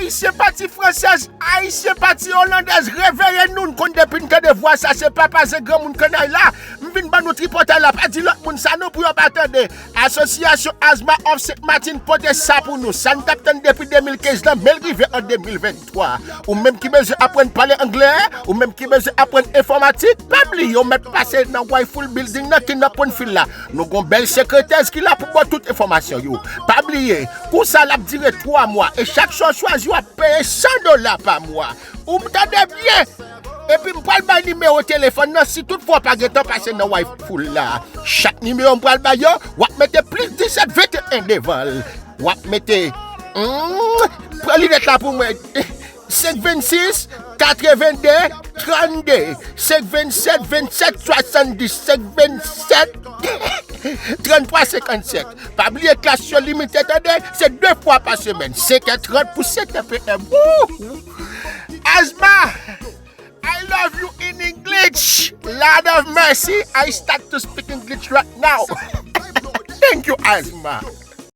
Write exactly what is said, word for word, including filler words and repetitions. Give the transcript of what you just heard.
Ayisyen pati fransèz, Ayisyen pati olandèz, reveye nou, n konn depi n tande vwa sa, se papa, se granmoun kannay la, m vin ban nou tripotay la, pa di lòt moun sa non pou yo pa tande. Asosyasyon Azma of Saint Martin pote sa pou nou, sa n t ap tann depi de mil kenz lan, men l rive an de mil venntwa. Ou menm ki bezwen aprann pale anglè, ou menm ki bezwen aprann enfòmatik, pa bliye ou mèt pase nan Wiful Building nan ki nan Pwennfil la. Nou gon bèl sekretèz ki la pou ba w tout enfòmasyon yo. Pa bliye, kou sa l ap dire twa mwa e chak chwa w chwazi w ap peye san dola pa mwa. Ou m tande byen? Epi m pral bay nimewo telefòn nan si toutfwa w pa gentan pase nan Wiful la. Chak nimewo m pral bay yo, w ap mete plis disèt venteyen devan l. W ap mete, hmm, pran linèt la pou mwen. Senk vennsis, katrevennde, trannde. Senk vennsèt, vennsèt, swasanndis. Senk vennsèt, tranntwa, senkannsèt. Pa bliye klas yo limite, tande, se de fwa pa semèn, senkè trant pou sèt è p m. Woo! Azma, I love you in English. Lord of mercy, I start to speak English right now. Thank you, Azma.